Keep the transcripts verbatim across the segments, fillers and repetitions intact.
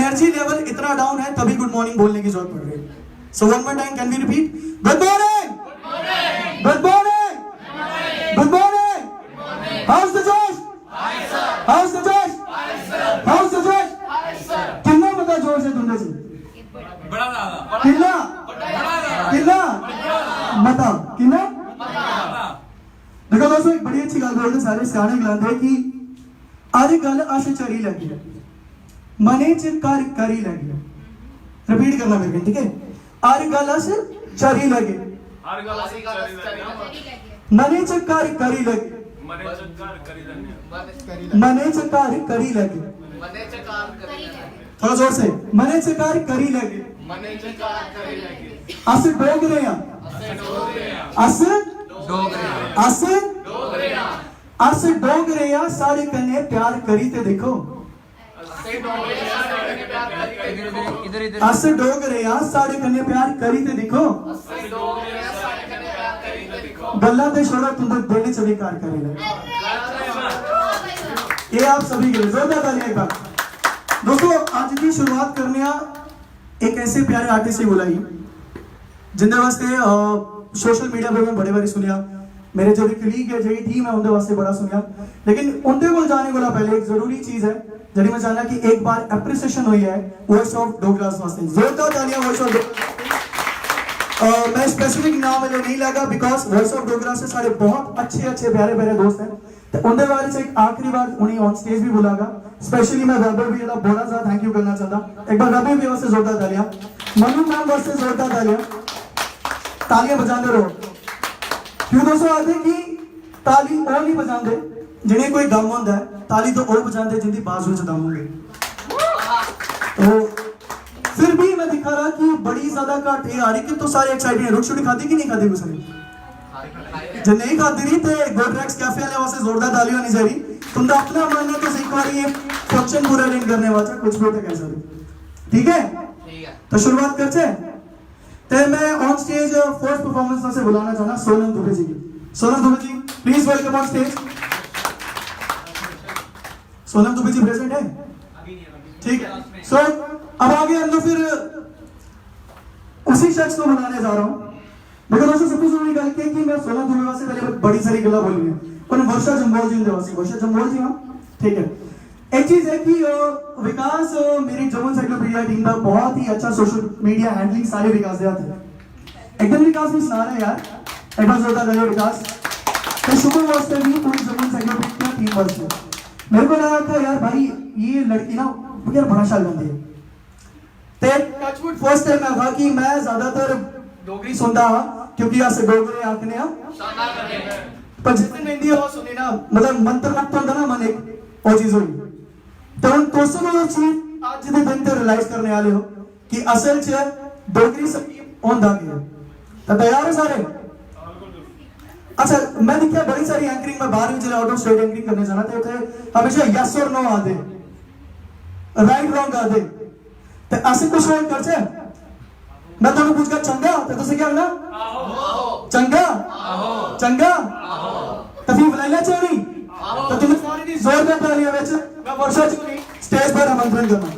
Energy level इतना down है, तभी गुड मॉर्निंग बोलने की जरूरत पड़ रही है। So one more time, can we repeat? Good morning. Good morning. Good morning. How's the जोश? How's the जोश? How's the जोश? कितना बड़ा जोश है तुंदे च? बड़ा ज्यादा। कितना? बड़ा ज्यादा। कितना? मता। कितना? देखो दोस्तों, एक बड़ी अच्छी गल्ल बोलदे सारे स्याने गलांदे कि हर गल्ल अस चरी लैगे, मनै च घर करी लैगे। रिपीट करना मेरे कन्नै, ठीक है? हर गल्ल अस चरी लैगे, हर गल्ल अस चरी लैगे। मनै च घर करी लैगे। मनै च घर करी लैने आं। मनै च घर करी लैगे। थोड़ा जोर से। मनै च घर करी लैगे। अस डोगरे आं। अस अस अस डोगरे आं। साढ़े कन्नै प्यार करी ते दिक्खो। अस डोगरे आं, साढ़े कन्नै प्यार करी ते दिक्खो। गल्लां ते छोड़ो, तुंदे दिल च बी घर करी लै। ये आप सभी के लिए जोरदार तालियां एक बार। दोस्तों, अज्ज की शुरुआत करने आं एक ऐसे प्यारे आर्टिस्ट गी बुलाई, जिंदे वास्ते सोशल मीडिया पे मैं बड़े बारी सुनेआ, मेरे जेह्ड़े कलीग है, जेह्ड़ी टीम है, उंदे वास्ते बड़ा सुनेआ। लेकिन उंदे कोल जाने कोला पैह्ले एक जरूरी चीज है, जेह्ड़ी मैं चाहना कि एक बार एप्रिसिएशन होई है वॉइस ऑफ डोगरास वास्ते। जोरदार तालियां वॉइस ऑफ। मैं स्पेसिफिक नाम मेरे नहीं लैगा, बिकॉज वॉइस ऑफ डोगरास से साढ़े बहुत अच्छे अच्छे प्यारे प्यारे दोस्त हैं। ते उंदे बारे च एक आखिरी बार उ'नेंगी ऑन स्टेज भी बुलागा। स्पेशली मैं वैभव भैया दा बड़ा ज्यादा थैंक यू करना चाहता। एक बार वैभव भैया वास्ते जोरदार तालियां, मनु मैम वास्ते जोरदार तालियां। तालियां बजांदे रहो, क्यों दोस्तों? आखदे कि ताली ओह् नहीं बजांदे जि'नेंगी कोई गम होंदा है, ताली तो ओह् बजांदे जिंदी बाजू च दम होंदे। तो फिर भी मैं दिक्खा रहा कि बड़ी ज्यादा घट ये आ रही कि तुस सारे एक्साइटेड हैं। रुट्टी शुट्टी खाद्धी कि नहीं खाद्धी कुसै ने? जे नेईं खाद्धी दी ते गोल्ड रैक्स कैफे आह्ले वास्ते जोरदार ताली होनी चाहिदी। तुंदा अपना मन है, तुस इक बारी ये फंक्शन पूरा अटेंड करने वास्तै कुछ भी ते करी सकदे। ठीक है? ठीक है। तो शुरुआत करचै। ते मैं ऑन स्टेज फर्स्ट परफॉर्मेंस वास्ते बुलाना चाहना सोनम दुबे जी की। Sonam Dubey ji, please welcome on stage. Sonam Dubey ji present है? ठीक है। सो अब आगे हम लोग फिर उसी शख्स को बुलाने जा रहा हूँ। लेकिन दोस्तों, सबसे जरूरी गल्ल केह् कि मैं सोनम दुबे वास्ते पहले बड़ी सारी गल्लां बोली हैं, पर वर्षा जम्वाल जी उंदे वास्ते। वर्षा जम्वाल जी, हाँ, ठीक है। एक चीज है कि अ, विकास, अ, मेरी जम्मू एनसाइक्लोपीडिया टीम का बहुत ही अच्छा सोशल मीडिया हैंडलिंग सारे विकास दे हाथ है। एक दिन विकास भी सुना रहे यार, एक बार जोरदार तालियां विकास। तो शुभम वास्ते भी, पूरी जम्मू एनसाइक्लोपीडिया टीम वास्ते। मेरे को लगा था यार भाई, ये लड़की ना यार बड़ा शैल गांदी है। ते टचवुड फर्स्ट टाइम ऐसा कि मैं ज्यादातर डोगरी सुनदा हा, क्योंकि अस डोगरे आखने आं। पर जिस दिन इंदी आवाज सुनी ना, मतलब मंत्रमुग्ध होंदा ना मन, एक ओह् चीज होई। ते हून तुस बी ओह् चीज अज्ज दे दिन ते रियलाइज करने आह्ले हो कि असल च डोगरी संगीत होंदा केह् ऐ। ते त्यार हो सारे? अच्छा, मैं दिक्खेआ बड़ी सारी एंकरिंग, मैं बाहर बी जिसलै आउट ऑफ स्टेट एंकरिंग करने जाना ते उत्थै हमेशा यस और नो आखदे, राइट रॉन्ग आखदे। ते अस कुछ होर करचै? मैं तुहानू पुछगा चंगा, ते तुसें क्या आखना? चंगा? चंगा? ते फ्ही बुलाई लैचै उ'नेंगी? ते तुं'दे सारें दी जोरदार तालियां बिच मैं वर्षा जी हुंदी स्टेज पर आमंत्रण करना।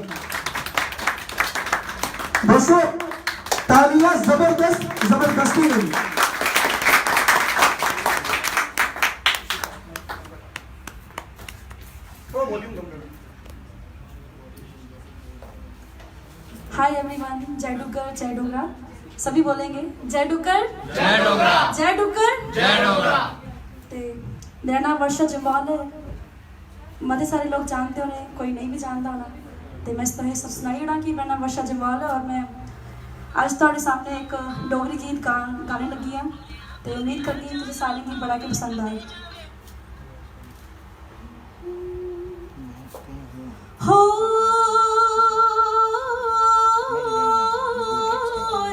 दोस्तों, तालियां जबरदस्त, जबरदस्ती करी। थोड़ा वॉल्यूम कम करो। हाय एवरीवन, जय डुग्गर, जय डोगरा। सभी बोलेंगे, जय डुग्गर, जय डोगरा। जय डुग्गर, जय डोगरा। ते मेरा नाम वर्षा जम्वाल है। मते सारे लोग जानते होने, कोई नेईं बी जानदा होना। ते मैं तुसें सब सनाई ओड़ां कि मेरा नाम वर्षा जम्वाल है और मैं अज्ज थुआढ़े सामने इक डोगरी गीत गा-, गाने लगी आं। ते उम्मीद करनी आं तुसें सारें गी बड़ा गै पसंद आए। हो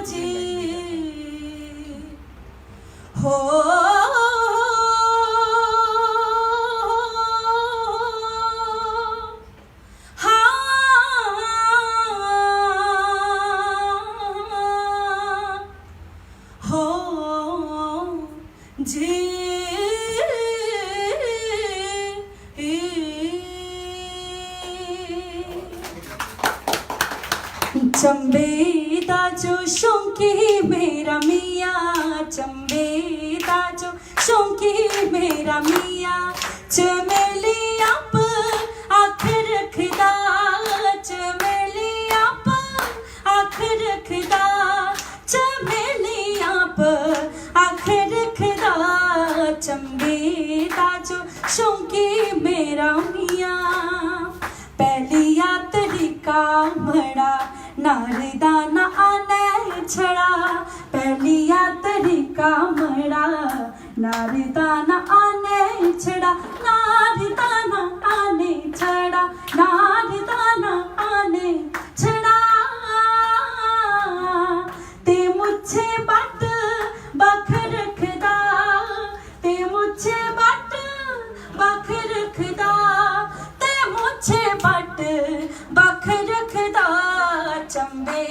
जी, हो हाँ, हो जी। चंबे दा जो शौंकी मेरा मियां, चंबे दा जो शौंकी मेरा मियां, चमेलियां प अख रखदा, चमेलियां प अख रखदा, चमेलियां प अख रखदा, चंबे दा जो शौंकी मेरा मियां। पहली यात्री कामड़ा नारदा ना आने छड़ा, पहली यात्री कामड़ा नारदा ना आने छड़ा, नारदा ना आने छड़ा, नारदा ना आने छड़ा। ते मुच्छे बट बख रखदा, ते मुच्छे बट बख रखदा, ते मुच्छे बट बख रखदा, चंबे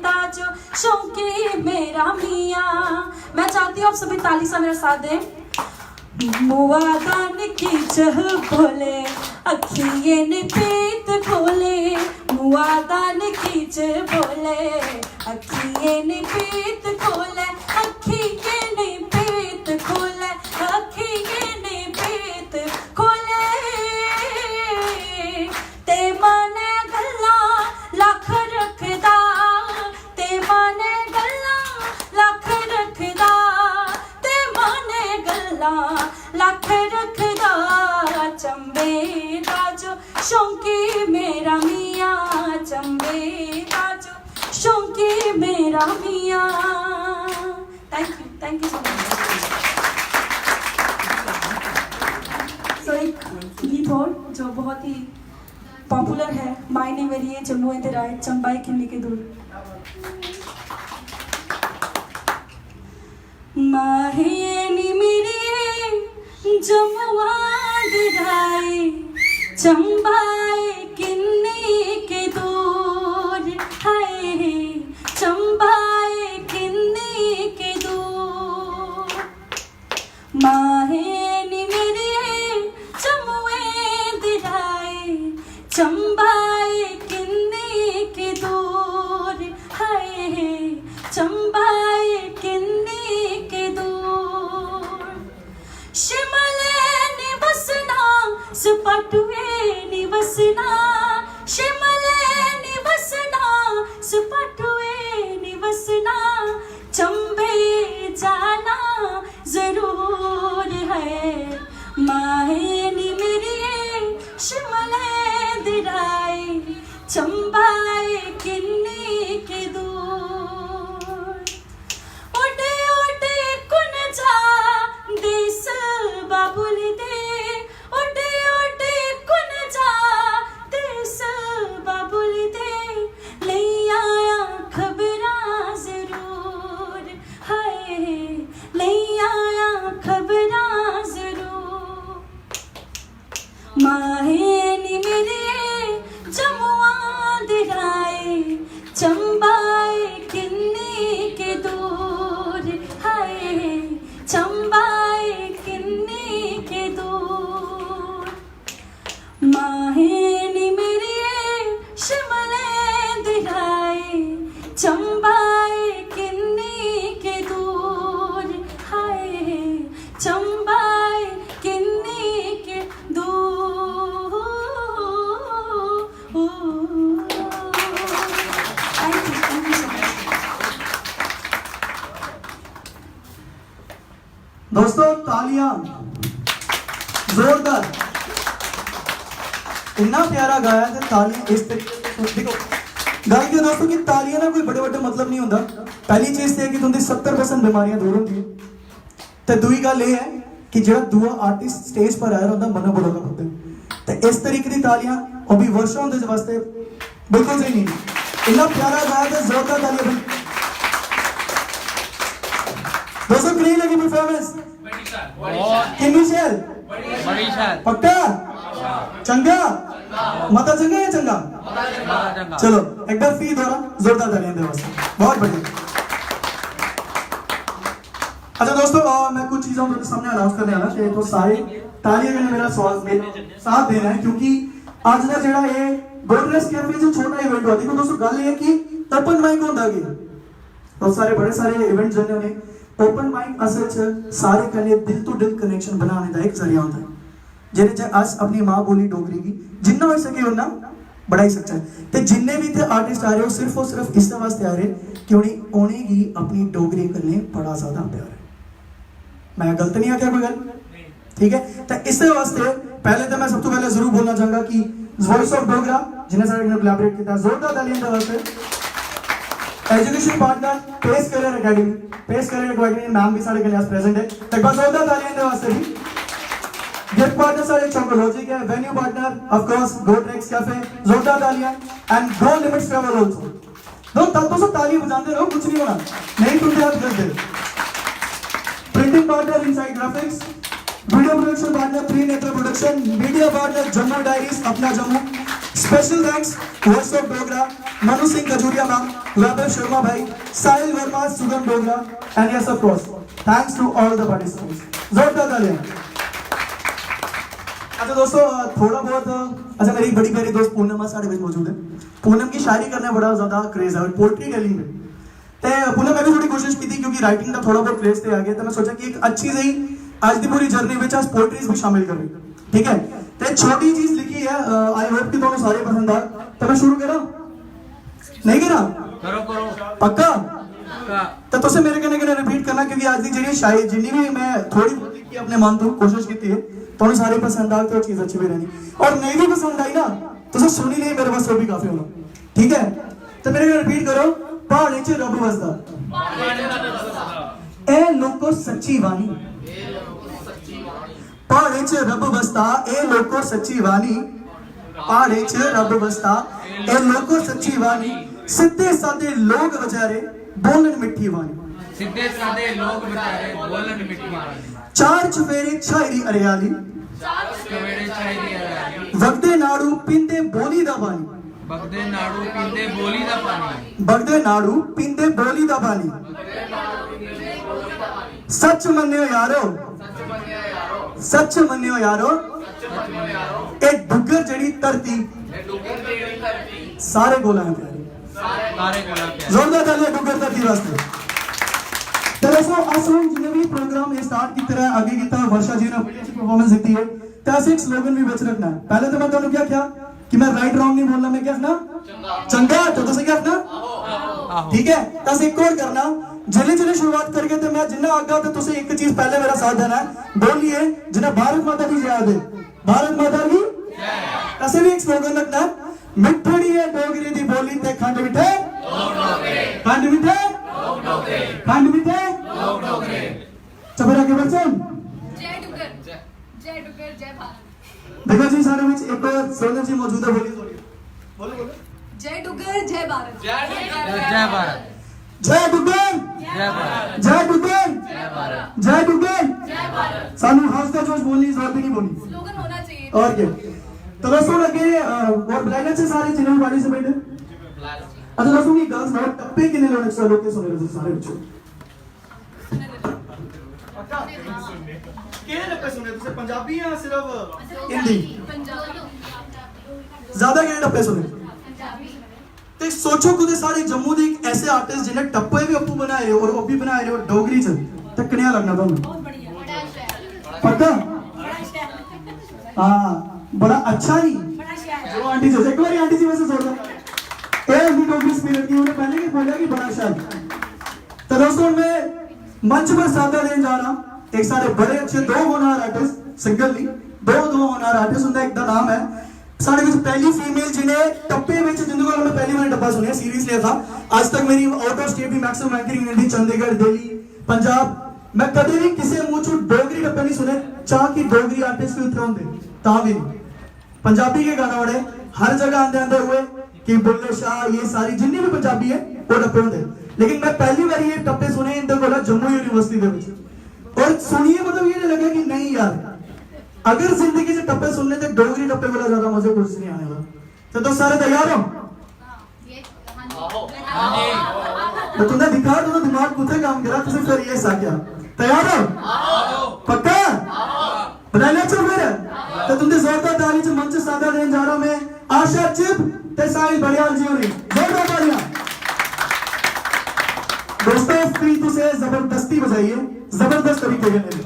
दा जो शौंकी मेरा मियां। मैं चाहती हूँ आप सभी ताली से मेरे साथ दें। मुआ दा निक्की च बोले, अखियें ने पेत खोले, मुआ दा निक्की च बोले, अखियें ने पेत खोले, अखियें ने पेत खोले, अखियें ने पेत खोले। ते मनै गल्लां लख रखदा, ते मनै गल्लां लख रखदा, ते मनै गल्लां लख रखदा, चंबे दा जो शौंकी मेरा मियां, चंबे दा जो शौंकी मेरा मियां। Thank you, thank you so much। So एक गीत और जो बहुत ही पॉपुलर है, मायने मेरी ये जम्मू दे राहे, चंबा है किन्नी के दूर। माहे नी मेरे जम्मुआ दे राहे, चंबा है किन्नी के दूर, हाय, चंबा है किन्नी के दूर। माहे नी मेरे जम्मुए दे राहे, चंबा है किन्नी के दूर, हाय, चंबा है किन्नी के दूर। शिमले नी बसना, सपाटुए नी बसना, शिमले नी बसना, सपाटुए नी बसना, चंबे जाना जरूर है। माहे नी मेरे शिमले दे राहे, चंबा है किन्नी के दूर। उड्डे उड्डे कुन जा देस बाबुल दे, उड्डे उड्डे कुन जा देस बाबुल दे, लेई आया खबरां जरूर, हाय, लेई आया खबरां जरूर। माहे नी मेरे जम्मुआ दे राहे, चंबा है किन्नी के दूर, हाय, चंबा है किन्नी के दूर। माहे नी मेरे शिमले दे राहे, चंबा है किन्नी के दूर, हाय, चंबा है किन्नी के दूर। Thank you, thank you so much। दोस्तों, तालियां जोरदार। इन्ना प्यारा गाया ते तालियां इस तरीके से, देखो, गल्ल के दोस्तों कि तालियां ना कोई बड़े बड़े मतलब नहीं होंदा। पहली चीज ते है कि तुंदी सत्तर परसेंट बीमारियां दूर होंदियां, ते दूई गल्ल एह् ऐ कि जेह्ड़ा दूआ आर्टिस्ट स्टेज पर आया होंदा, मनो बड़ोदा खुद। ते इस तरीके दी तालियां, ओह् भी वर्षा हुंदे वास्ते, बिल्कुल सही नहीं। इन्ना प्यारा गाया ते जोरदार तालियां बन। दोस्तों, कनेही लगी परफॉर्मेंस? किन्नी शैल? बड़ी शैल। पक्का? चंगा? मता चंगा या चंगा? चलो, एक बार फिर दोबारा जोरदार तालियां दे वास्ते। बहुत बढ़िया। अच्छा दोस्तों, अ, मैं कुछ चीजां तुंदे सामने अनाउंस करने वाला, ते तुस सारे तालियां कन्नै मेरा स्वागत, मेरा साथ देना है, क्योंकि अज्ज दा जेह्ड़ा एह् बोर्डरलैस्स कैफे च छोटा इवेंट होआ। देखो दोस्तों, गल्ल एह् है कि ओपन माइक होंदा केह्? तुस सारे बड़े सारे इवेंट जन्ने होने। ओपन माइक असल च सारे कन्नै दिल टू दिल कनेक्शन बनाने दा इक जरिया होंदा है, जेह्दे च अस अपनी मां बोली डोगरी गी जिन्ना होई सके उन्ना बढ़ाई सकचै। ते जिन्ने बी इत्थै आर्टिस्ट आ रहे, ओह् सिर्फ और सिर्फ इस्सै वास्तै आ रहे कि उ'नें उ'नेंगी अपनी डोगरी कन्नै बड़ा ज्यादा प्यार है। मैं गलत नहीं आखेआ कोई गल्ल? ठीक है, तो इस वास्ते पहले तो मैं सब तो पहले जरूर बोलना चाहूंगा कि वॉइस ऑफ डोगरा जिन्हें सारे ने कोलैबोरेट किया, जोरदार तालियां इंदे वास्ते। Education partner Pace Career Academy, Pace Career Academy नाम भी सारे कन्नै प्रेजेंट है, तो एक बार जोरदार तालियां इंदे वास्ते भी। गिफ्ट पार्टनर सारे चोकोलॉजिक है, venue partner of course go tracks cafe, जोरदार तालियां, and go limits travel also. दो तब तुम ताली बजाते रहो, कुछ नहीं होना, नहीं तुम याद करते। Printing partner inside graphics, video production partner pre nature production, media partner Jammu diaries, अपना Jammu. Special thanks voice of Dogra, Manu Singh Khajuria ma'am, Vaibhav Sharma भाई, Sahil Verma, Sugam Dogra, and yes of course, thanks to all the participants. जोरदार तालियां। अच्छा दोस्तों, थोड़ा बहुत, अच्छा, मेरी एक बड़ी प्यारी दोस्त पूनम है, साढ़े बीच मौजूद है। पूनम की शायरी करने बड़ा ज्यादा क्रेज है, पोएट्री टेलिंग में। ते पूनम, मैं भी थोड़ी कोशिश की थी क्योंकि राइटिंग का थोड़ा बहुत क्रेज ते आ गया, तो मैं सोचा कि एक अच्छी सही आज की पूरी जर्नी में आज पोएट्रीज भी शामिल करें, ठीक है? ते छोटी चीज लिखी है, आई होप कि तुहानू सारे पसंद आ। तो मैं शुरू करा, नहीं करा? करो, करो। पक्का? पक्का। तो तुसें मेरे कन्नै कन्नै रिपीट करना, क्योंकि अज्ज दी जेह्ड़ी शायरी, जिन्नी भी मैं थोड़ी बहुत लिखी अपने मन तो कोशिश की है, तुहानू सारे पसंद आ तो चीज अच्छी भी रहनी, और नहीं भी पसंद आई ना, तुसें सुनी नहीं, मेरे पास वो भी काफी होना। ठीक है, तो मेरे कन्नै रिपीट करो। प्हाड़ें च रब वसदा, ए लोको सच्ची बानी। प्हाड़ें च रब वसदा, ए लोको सच्ची बानी। प्हाड़ें च रब वसदा, ए लोको सच्ची बानी। सिद्धे सादे लोक बेचारे बोलन मिट्ठी बानी। सिद्धे सादे लोक बेचारे बोलन मिट्ठी बानी। चार चफेरे छाई दी हरियाली, चार चफेरे छाई दी हरियाली। वगदे नाड़ू पींदे बोली दा पानी। बगदे नाड़ू पींदे बोली दा पानी। बगदे नाड़ू पींदे बोली दा पानी। सच मन्नेओ यारो, सच मन्नेओ यारो, ए डुग्गर जेह्ड़ी धरती सारे कोला है प्यारी। सारे कोला प्यारी। जोरदार तालियां डुग्गर धरती वास्ते। ते दोस्तों, अस हुन जिन्ने भी प्रोग्राम ये स्टार्ट कीते दा है, अग्गे कीता, वर्षा जी ने बड़ी अच्छी परफॉर्मेंस दित्ती है, ते अस एक स्लोगन भी बिच रखना है। पहले तो मैं तुहानू क्या आखेआ कि मैं राइट रॉन्ग नहीं बोलना, मैं क्या आखना? चंगा। तो तुसें क्या आखना? आहो। ठीक है, तो अस एक और करना, जिले जिले शुरुआत करगे ते मैं जिन्ना आगा ते तुसें एक चीज पहले मेरा साथ देना है, बोलिए, जिन्हें भारत माता की जय दे। भारत माता की। असें भी एक स्लोगन रखना है, मिट्ठड़ी है डोगरी दी बोली ते खंड मिट्ठे, खंड मिट्ठे, खंड मिट्ठे। चलो फिर आगे बढ़ते हैं। जय डुग्गर, जय डुग्गर, जय भारत। देखो जी, सारे बीच एक और सोनल जी मौजूद है, बोलिए, बोलिए। बोलो, बोलो। जय डुग्गर, जय भारत। जय भारत। जय डुग्गर, जय भारत। जय डुग्गर, जय डुग्गर। सानू हौसला जोश बोलने की जरूरत भी नहीं बोलनी। स्लोगन होना चाहिए। और क्या? तो दोस्तों, लगे, अ, और बुलाई लेते सारे जिन्हें भी पार्टिसिपेट है। अच्छा दोस्तों, की गल्ल सुनाओ, टप्पे किन्ने लोग, अच्छा, लोग के सुने रहे सारे बच्चों? केह्ड़े टप्पे सुने तुसें? पंजाबी जां सिर्फ हिंदी? ज्यादा केह्ड़े टप्पे सुने? ते सोचो, कुतै साढ़े जम्मू दे इक ऐसे आर्टिस्ट जिन्ने टप्पे भी आपूं बनाए और ओह् भी बनाए और डोगरी च, ते कनेहा लगना तुहानू? पक्का? हाँ, बड़ा अच्छा नहीं। जो आंटी जी, एक बार आंटी जी वैसे जोरदार। एह् उंदी डोगरी स्पिरिट दी, उ'नें पैह्लें गै बोलेआ कि बड़ा शैल। तो दोस्तों, मैं मंच पर सादा देन जा रहा, एक साढ़े बड़े अच्छे दो होनहार आर्टिस्ट, सिंगल नहीं, दो, दो होनहार आर्टिस्ट, उनका एक दा नाम है। साढ़े विच पहली फीमेल जिन्हें टप्पे विच, जिंदे कोल मैं पहली बार टप्पा सुनेआ, सीरियसली था, आज तक मेरी आउट ऑफ स्टेट भी मैक्सिमम एंकरिंग यूनिट ही, चंडीगढ़, दिल्ली, पंजाब, मैं कदे भी किसी मुंह चों डोगरी टप्पे नहीं सुने, चाह कि डोगरी आर्टिस्ट भी उत्थे होंदे, तां भी नहीं। पंजाबी के गाना बड़े हर जगह आंदे आंदे हुए कि बुल्ले शाह, ये सारी जिन्नी भी पंजाबी है, वो टप्पे होंदे। लेकिन मैं पहली बार ये टप्पे सुने इंदे कोला जम्मू यूनिवर्सिटी दे विच। और सुनिए, मतलब, ये लगे कि नहीं यार, अगर जिंदगी च टप्पे सुनने ते डोगरी टप्पे कोला ज्यादा मजे कुछ नहीं आने वाला। तो तुस सारे तैयार हो? तो तुंदा दिखा, तुंदा दिमाग कुत्थे काम करा, तुसें फिर ये सा क्या? तैयार हो? पक्का? बनाई लेचै फिर? ते तुंदे जोरदार ताली च मंच सादा देन जा रहा मैं आशा चिब ते साहिल बड़ियाल जी होरें। जोरदार तालियां। दोस्तों, फ्री तुसें जबरदस्ती बजाइए, जबरदस्त तरीके कन्नै।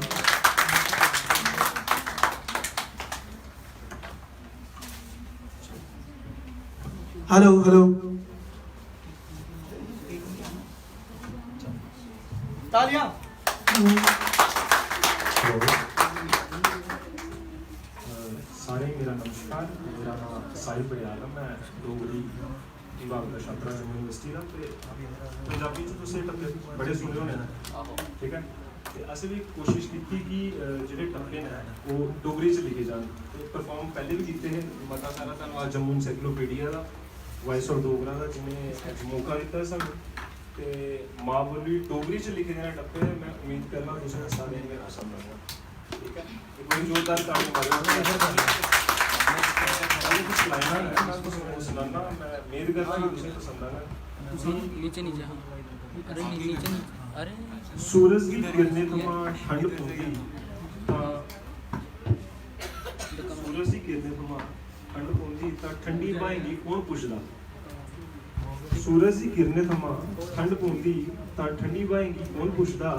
Hello, hello. तालियां। सारें गी मेरा नमस्कार। मेरा नाम साहिल बड़ियाल ऐ। मैं डोगरी विभाग दा छात्र आं जम्मू यूनिवर्सिटी दा। ते पंजाबी च तुसें टप्पे बड़े सुने होने न, ठीक ऐ? ते असें बी कोशिश कीती कि जेह्ड़े टप्पे न ओह् डोगरी च लिखे जान। ते परफार्म पैह्ले बी कीते हे। मता सारा धन्नवाद जम्मू इनसाइक्लोपीडिया दा, वॉइस ऑफ डोगरा दा, जिनें अज्ज मौका दित्ता सानूं। ते मां बोली डोगरी च लिखे दे न टप्पे, में उम्मीद करना तुसें सारें गी पसंद आना। ठीक है, एक बड़ी जोरदार ताली मारो। अरे कुछ लाइनां हैं, मैं तुसें सनाना, मैं उम्मीद करना कि तुसें पसंद आना। तुसें नीचे नीचे, हाँ। अरे नीचे नीचे, अरे सूरज दी किरणें थमां ठंड पौंदी तां सूरज दी किरणें थमां ठंड पौंदी तां ठंडी ब्हाएं गी कौन पुछदा? सूरज दी किरणें थमां ठंड पौंदी तां ठंडी ब्हाएं गी कौन पुछदा?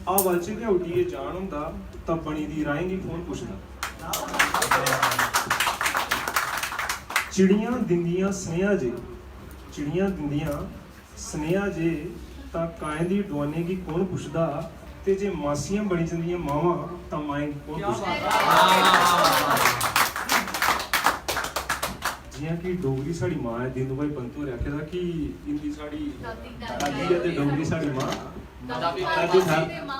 हवा च गै उड्डियै जान होंदा तां बनी दी राहें गी कौन पुछदा? चिड़ियां दिंदियां सनेहा जे, चिड़ियां दिंदियां सनेहा जे तां काएं दी डुआनें गी कौन पुछदा? ते जे मासियां बनी जंदियां मावां तां माएं गी कौन पुछदा? जियां कि डोगरी साढ़ी मां ऐ, दीनू भाई पंत होरें आखे दा कि हिंदी साढ़ी दादी ऐ ते डोगरी साढ़ी मां, दादी थाह्र मां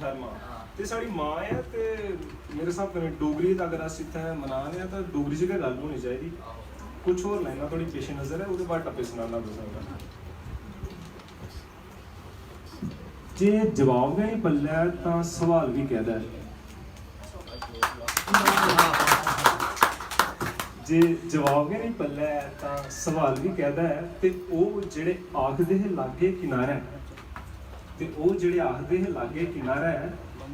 थाह्र मां। ते साढ़ी मां ऐ ते मेरे स्हाब कन्नै डोगरी दा अगर अस इत्थै मना ने आं तां डोगरी च गै गल्ल होनी चाहिदी। कुछ होर लाइनां थोह्ड़ी पेश नजर ऐ, ओह्दे बाद टप्पे सनाना तुसें। जे जवाब गै निं पल्लै तां सवाल बी कैह्दा ऐ? जे जवाब गै निं पल्लै तां सवाल बी कैह्दा ऐ? ते ओह् जेह्ड़े आखदे हे लागै किनारै, ते ओह् जेह्ड़े आखदे हे लागै किनारै,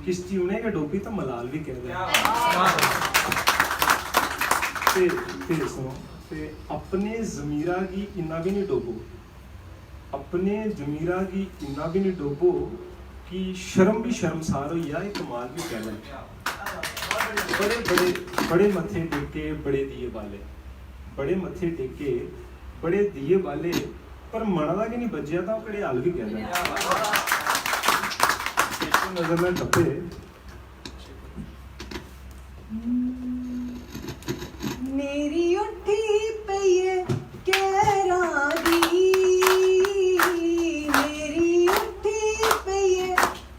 किश्ती उ'नें गै डोबी तां मलाल बी कैह्दा ऐ? ते फिर सुनो, ते अपने जमीरा गी इन्ना बी निं डोबो, अपने जमीरा गी इन्ना बी निं डोबो कि शर्म बी शर्मसार होई जा, एह् कमाल बी कैह्दा ऐ? बड़े बड़े बड़े मत्थे टेके, बड़े दिए बाले, बड़े मत्थे टेके, बड़े दिए बाले, पर मना दा गै निं बज्जेआ तां ओह् घड़ियाल बी कैह्दा ऐ? नजर न टप्पे। मेरी उठी पई ऐ कैरा दी, मेरी उठी पई ऐ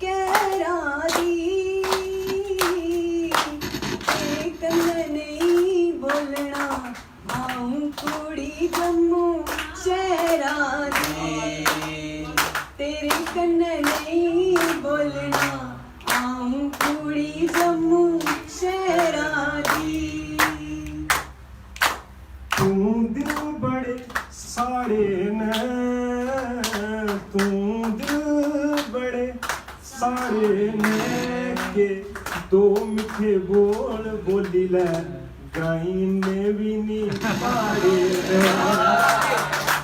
कैरा दी, ते कन्नै नेईं बोलना अ'ऊं कुड़ी जम्मू शैह्रा दी, तेरे कन्नै नेईं बोलना अ'ऊं कुड़ी जम्मू शैह्रा दी। तूं दिल बड़े सारे न, तूं दिल बड़े सारे न, के दो मिट्ठे बोल बोली लै, ग्राईं ने बी नी मारे न।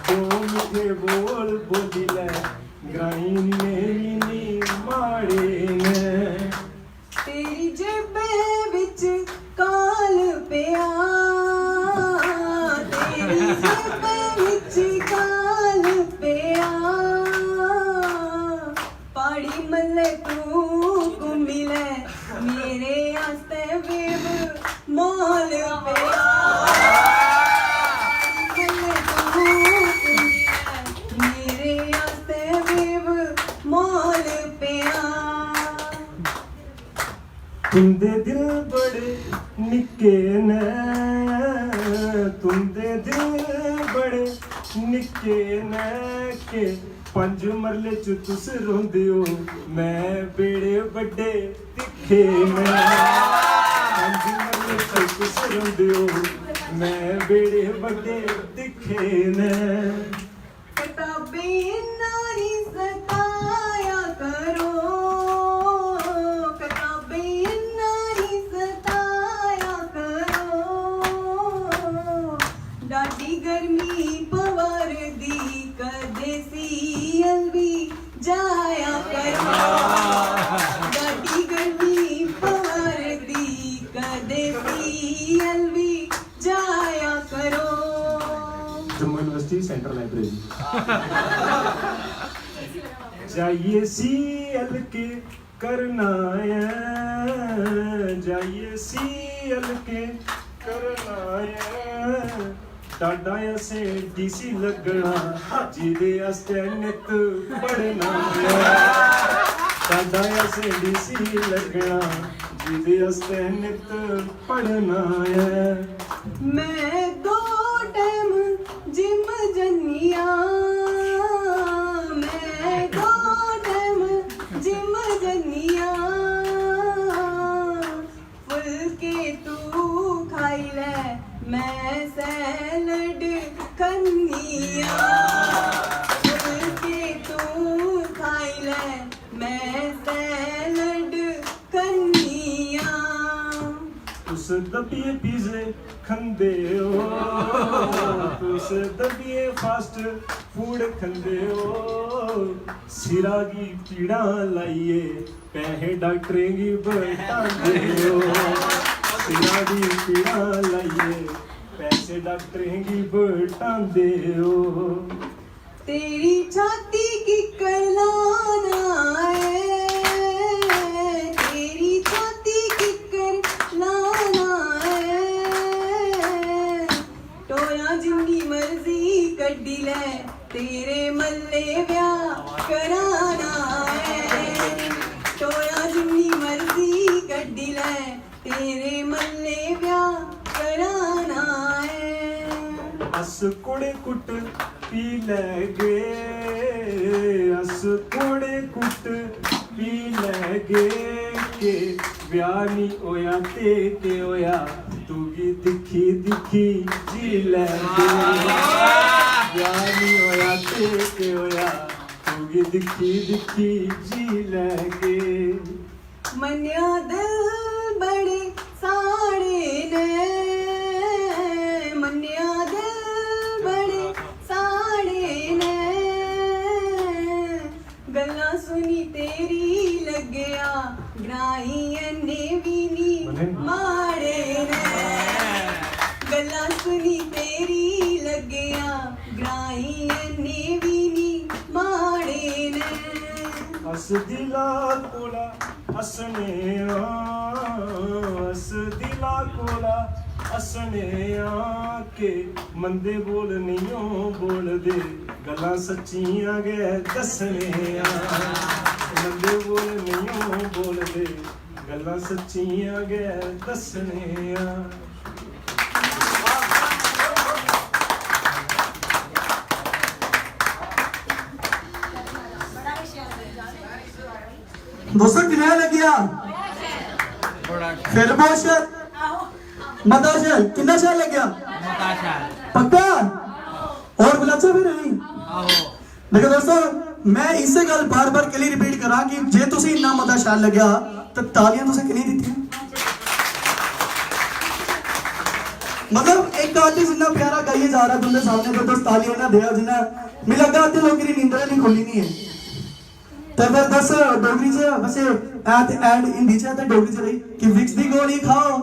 दो मिट्ठे बोल बोली लै, ग्राईं ने बी नी मारे न। तेरी जेबै बिच काल पेआ, तेरी जेबै बिच काल पेआ। प्हाड़ी म्हल्ले तू घूमी लै, मेरे आस्तै वेव मॉल पेआ। प्हाड़ी म्हल्ले तू घूमी लै, मेरे आस्तै वेव मॉल पेआ। तुंदे दिल बड़े निक्के न, तुंदे दिल बड़े निक्के न, के पंज मरले च तुस रौंह्दे ओ, मैं बेड़े बड्डे दिक्खे न। पंज मरले च तुस रौंह्दे ओ, मैं बेड़े बड्डे दिक्खे न। कताबें इन्ना निं सताया करो, कताबें इन्ना निं सताया करो। डाढी गर्मी पवा'रदी, कदें सीएल बी जाया करो। गाडी गर्मी पवार दी, कदे सीएल भी जाया करो। Jammu university central library. जाइए सीएल के करना ऐ, जाइए सीएल के करना ऐ। डाडा असें डीसी लगना, जिदे आस्तै नित पढ़ना ऐ। डाडा असें डीसी लगना, जिदे आस्तै नित पढ़ना ऐ। मैं दो टाइम जिम जन्निया, मैं दो टाइम जिम जन्निया। फुलके तू खाई ले, मैं सैलड खन्निया। फुलके तू खाई ले, मैं सैलड खन्निया। तुस दबिए पिज्जे खंदे ओ, तुस दबिए फास्ट फूड खंदे ओ। सिरा गी पीड़ां लाइयै पैहे डाक्टरें गी बटांदे ओ। सिरा गी पीड़ां लाइयै पैसे डाक्टरें गी बटांदे ओ। तेरी छाती की करलाना है, तेरी छाती की करलाना है। टोरा जिन्नी मर्जी कड्डी ले, तेरे मल्ले ब्याह कराना है। टोरा जिन्नी मर्जी कड्डी ले, तेरे मल्ले ब्याह कराना है। अस कुड़े कुट पी लैगे, अस कुड़े कुट पी लैगे। के ब्याह नी होया ते के होया, तुगी दिक्खी दिक्खी जी लैगे। ब्याह नी होया ते के होया, तुगी दिक्खी दिक्खी जी लैगे। मन्नेआ दिल बड़े साढ़े ने, मन्नेआ दिल बड़े साढ़े ने। गल्लां सुनी तेरी लग्गेआ, ग्राईं इन्ने भी नी माड़े ने। गल्लां सुनी तेरी लग्गेआ, ग्राईं इन्ने भी नी माड़े ने। अस दिला कोला हसने आं, अस दिला कोला हसने आं। के मंदे बोल नेईं ओ बोलदे, गल्लां सच्चियां गै दस्सने आं। मंदे बोल नेईं ओ बोलदे, गल्लां सच्चियां गै दस्सने आं। दोस्तों, किनेहा लग्गेआ? फिर बहुत शैल। मता शैल। किन्ना शैल लग्गेआ? पक्का? और बलाचा फिर नहीं? देखो दोस्तों, मैं इसे गल बार-बार के लिए रिपीट करा कि जे तुसी इन्ना मता शैल लग्गेआ, तो तालियां तुसी किन्नी दित्तियां? मतलब, एक आर्टिस्ट इन्ना प्यारा गाइयै जा रहा तुंदे सामने, तो तुस तालियां ना देओ, जिन्ना मिगी लग्गा अद्धे लोकें दी नींदर नहीं खुल्ली नहीं है। ते फिर दस डोगरी च वैसे ऐ ते ऐड हिंदी च ऐ ते डोगरी च रही कि विक्स दी गोली खाओ,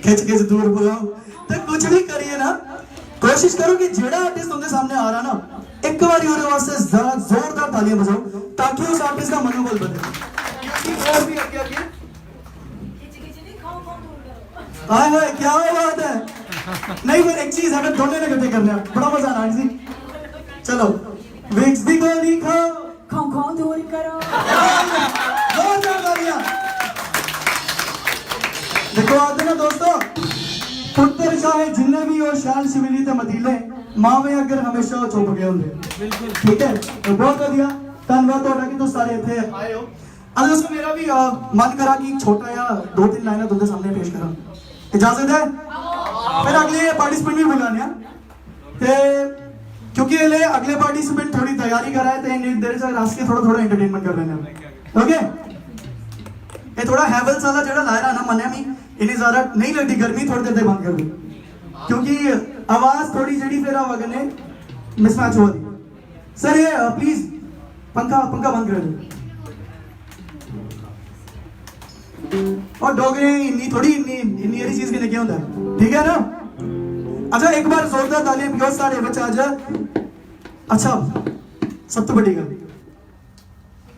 खिच खिच दूर भगाओ। ते कुछ भी करिए ना, कोशिश करो कि जेड़ा आर्टिस्ट तुंदे सामने आ रहा ना, एक बारी ओह्दे वास्ते जरा जोरदार तालियां बजाओ, ताकि उस आर्टिस्ट का मनोबल बने। क्योंकि और भी अग्गे अग्गे हाय हाय, क्या बात है। नहीं, फिर एक चीज है, फिर दोनों ने इकट्ठे करने हैं, बड़ा मजा आना जी। चलो, विक्स दी गोली खाओ। खाओ खाओ दूर करो। जोरदार तालियां। देखो, आखदे ना दोस्तों, पुत्तर चाहे जिन्ने भी हो शैल शिवली ते मतीले, मावे अगर हमेशा ओह् चुप गए होंदे। बिल्कुल। ठीक है, तो बहुत बढ़िया। धन्यवाद थोड़ा कि तुम सारे इतने आए हो। अगर उसमें मेरा भी, अ, मन करा कि छोटा या दो तीन लाइनें तुंदे सामने पेश करा, इजाजत है? फिर अगले पार्टिसिपेंट भी बुलाने हैं। ते क्योंकि एल्लै अगले पार्टिसिपेंट थोड़ी तैयारी करा है, ते इन्नी देर च अस के थोड़ा, थोड़ा एंटरटेनमेंट कर लेने हैं। ओके? ये थोड़ा हैवल्स वाला जेह्ड़ा लाया रहा ना, मन्नेआ मी, इन्नी ज्यादा नहीं लगदी गर्मी, थोड़ी देर तक बंद कर दो, क्योंकि आवाज थोड़ी जेह्ड़ी फिर हवा कन्नै मिसमैच होआ दी। सर, ये, अ, प्लीज, पंखा, पंखा बंद करो जी। और डोगरे इन्नी थोड़ी, इन्नी, इन्नी हारी चीज कन्नै केह् होंदा है? ठीक है ना? अच्छा, एक बार जोरदार तालियां पियो साढ़े बच्चा अज्ज। अच्छा, सब तो बड़ी गल्ल,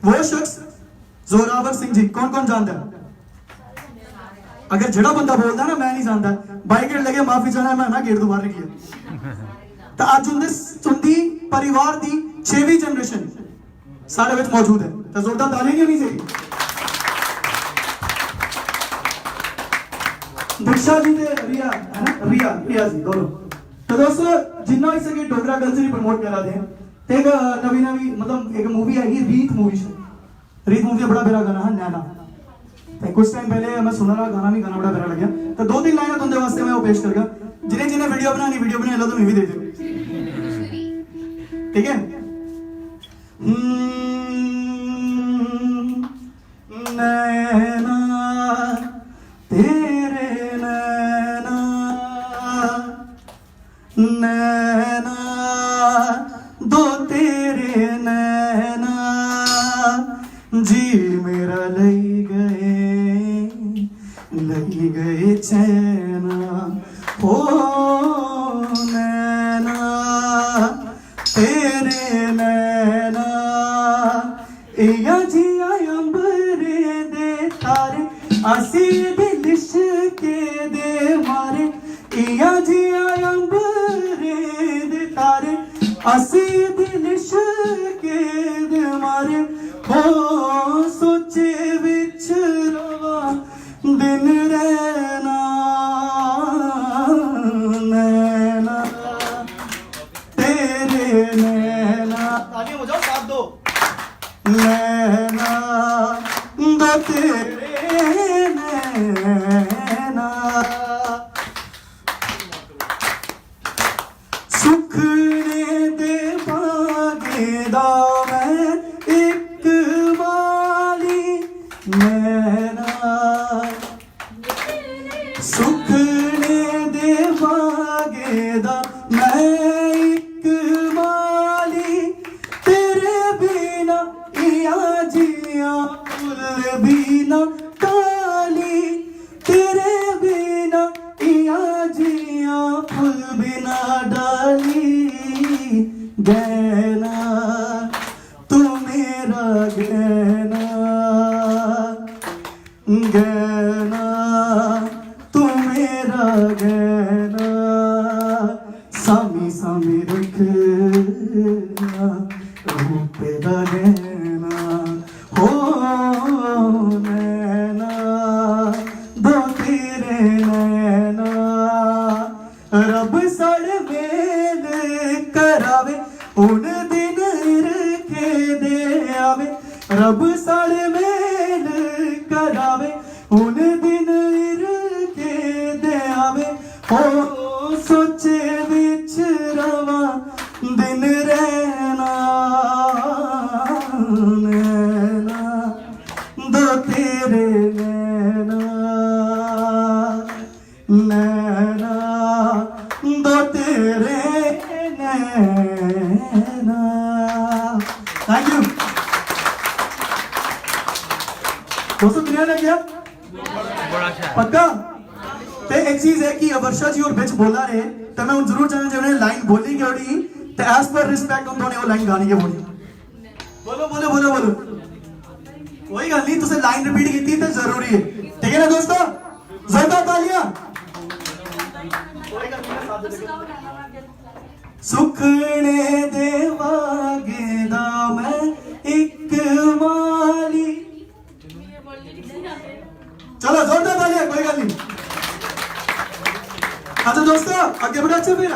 वो शख्स जोरावर सिंह जी, कौन कौन जानता है? अगर जेड़ा बंदा बोलदा ना, मैं नहीं जानता, बाइक गेट लगे माफी चाहना, मैं ना गेट दोबारा निकलिया। तो अज्ज उंदे, उंदी परिवार दी छेवीं जनरेशन साढ़े विच मौजूद है, तो जोरदार तालियां नहीं होनी चाहिए? दीक्षा जी ते रिया, है ना? रिया, रिया जी, दोनों। तो दोस्तों, जिन्ना होई सके डोगरा कल्चर ही प्रमोट करा दे हैं। ते एक नवी, नवी, मतलब, एक मूवी आई ही, रीत मूवी च। रीत मूवी दा बड़ा प्यारा गाना हा, नैना। ते कुछ टाइम पहले मैं सुना रहा गाना, भी गाना बड़ा प्यारा लग्या। तो दो तीन लाइनां तुंदे वास्ते मैं वो पेश करगा। जिन्हें, जिन्हें वीडियो बनानी, वीडियो बनाई लो, तुम भी दे दो। ठीक है? हम्म, नैना, तेरे नैना, नैना, दो तेरे नैना, जी मेरा लई गए, लई गए चैना। हो नैना, तेरे नैना, इया जिया अंबरे दे तारे, असी दिल इश्के दे मारे। इया जिया अंबरे दे तारे, असी दिल इश्के दे मारे। हो सोचे विच रवा दिन रैना, नैना, तेरे नैना। तालियां बजाओ, साथ दो। नैना, दो तेरे नैना। सुखने दे बागे दा मैं इक माली नैना। सुखने दे बागे दा मैं इक माली, तेरे बिना इया जिया फुल बिना डाली, तेरे बिना इया जिया फुल बिना डाली। गैना, तू मेरा गैना, गैना, तू मेरा गैना, सामी सामी रखना रूप दा गैना। हो नैना, दो तेरे नैना, रब साढ़े मेल करावे, उन दिन हिरखे दे आवे। रब साढ़े मेल करावे, उन दिन हिरखे दे आवे। ओ सोचे विच रवा दिन रैना, नैना, दो तेरे नैना। नैना, दो तेरे नैना। Thank you। दोस्तों, क्लियर है क्या? पक्का? ते एक चीज है कि वर्षा जी और बिच बोला रहे, तो मैं उन जरूर चाहना चाहिए, उन्हें लाइन बोली गई होनी, तो as per respect उन दोनों लाइन गानी के बोली। बोलो, बोलो, बोलो, बोलो। कोई गल्ल नहीं, तुसें लाइन रिपीट कीती ते जरूरी है। ठीक है ना दोस्तों? जोरदार तालियां। सुखने दे बागे दा मैं इक माली। चलो, जोरदार तालियां, कोई गल्ल नहीं। अच्छा दोस्तों, अग्गें बढ़ाचै फिर।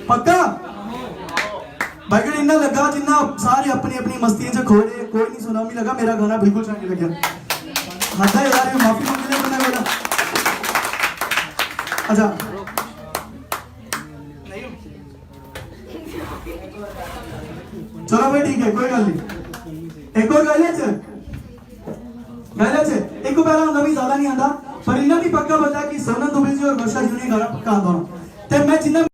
पक्का? भाई, इन्ना लग्गा जिन्ना सारे अपनी अपनी मस्तियें च खोए, कोई नहीं सुना, मिगी लग्गा मेरा गाना बिल्कुल शैल नहीं लग्गेआ। हद है यार, ये माफी मंगी ले बंदा मेरा। अच्छा, चलो भाई, ठीक है, कोई गल्ल नहीं। एक और गाई लैचे, गाई लैचे। इक पैरा होंदा, मिगी ज्यादा नहीं आंदा, पर इन्ना भी पक्का पता है कि सोनम दुबे जी और वर्षा जी उ'नेंगी गाना पक्का आंदा होना। ते मैं जिन्ना